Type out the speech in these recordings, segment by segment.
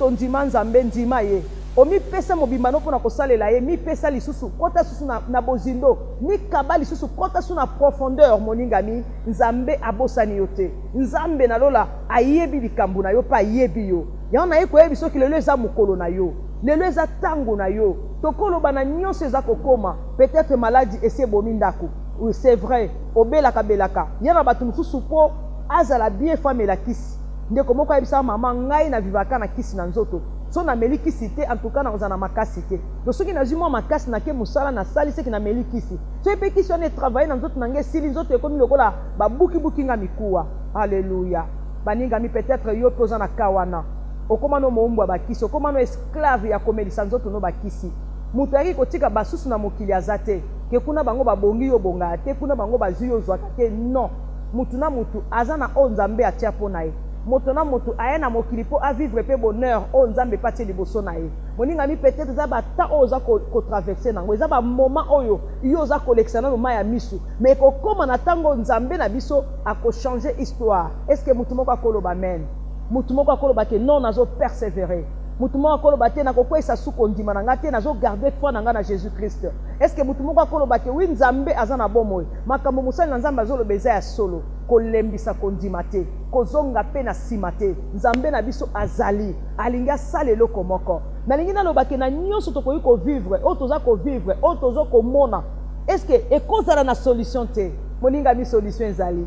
moto ondima Nzambe, ndima ye. Omipesa mobimba no mpo na kosalela ye, mipesa lisusu, kota lisusu na, na bozindo, mikaba lisusu, kota lisusu na profondeur, moningami, Nzambe abosani yo te. Nzambe na lola ayebi likambo na yo mpe ayebi yo. Yango naye koyebisa yo ke lelo eza mokolo na yo. Lelo eza tango na yo. Tokoloba na nionso eza kokoma, peut-etre maladi esi ebomi ndaku. Oui, c'est vrai, obelaka belaka. Ya na batu mosusu po azala bien faut amela kisi. Ndeko moko ayebisa nga maman ngai na vivaka na kisi na nzoto. Soki na meli kisi te en tout cas nakozala na makasi te. Donc soki nazui mua makasi nake musala nasali seke na meli kisi. Soki pe kisi wana e travailler na nzoto na nga esili nzoto ekomi lokola ba buki buki nga mikuwa. Alleluia. Baningami peut etre yo pe oza na cas wana. Okoma no mowumbu ya ba kisi, okoma no esclave ya komelisa nzoto no ba kisi. Mutu ayaki kotika basusu na mokili aza te. Ke kuna bango babongi yo obongaka te, kuna bango bazui yo ozuaka te non. Mutu na mutu aza na oyo Nzambe atia po na ye. Moto na moto aye na mokili po a vivre pe bonheur oyo Nzambe pe atie liboso na ye. Moningami peut etre eza ba temps oyo oza ko traverser nango, eza ba moment oyo yo oza kolekisa nanu mayi ya misu, mais ekokoma na tango oyo Nzambe na biso ako changer histoire. Est ce que mutu moko akoloba amen? Mutu moko akoloba ke non nazo perseverer? Mutu moko akoloba te nakokweyisa su kondima na nga te, nazo garder foi na nga na Jesus Christ? Est ce que mutu moko akoloba ke oui Nzambe aza na bomoi, makambo mosali na Nzambe azoloba eza ya solo? Kolembisa kondima te, kozonga pe na sima te. Nzambe na biso azali, alingi asala eloko moko. Nalingi naloba ke na nionso tokoki ko vivre, oyo toza ko vivre, oyo tozo komona, est ce que ekozala na solution te? Moningami solution ezali.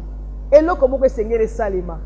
Eloko moko esengeli esalema.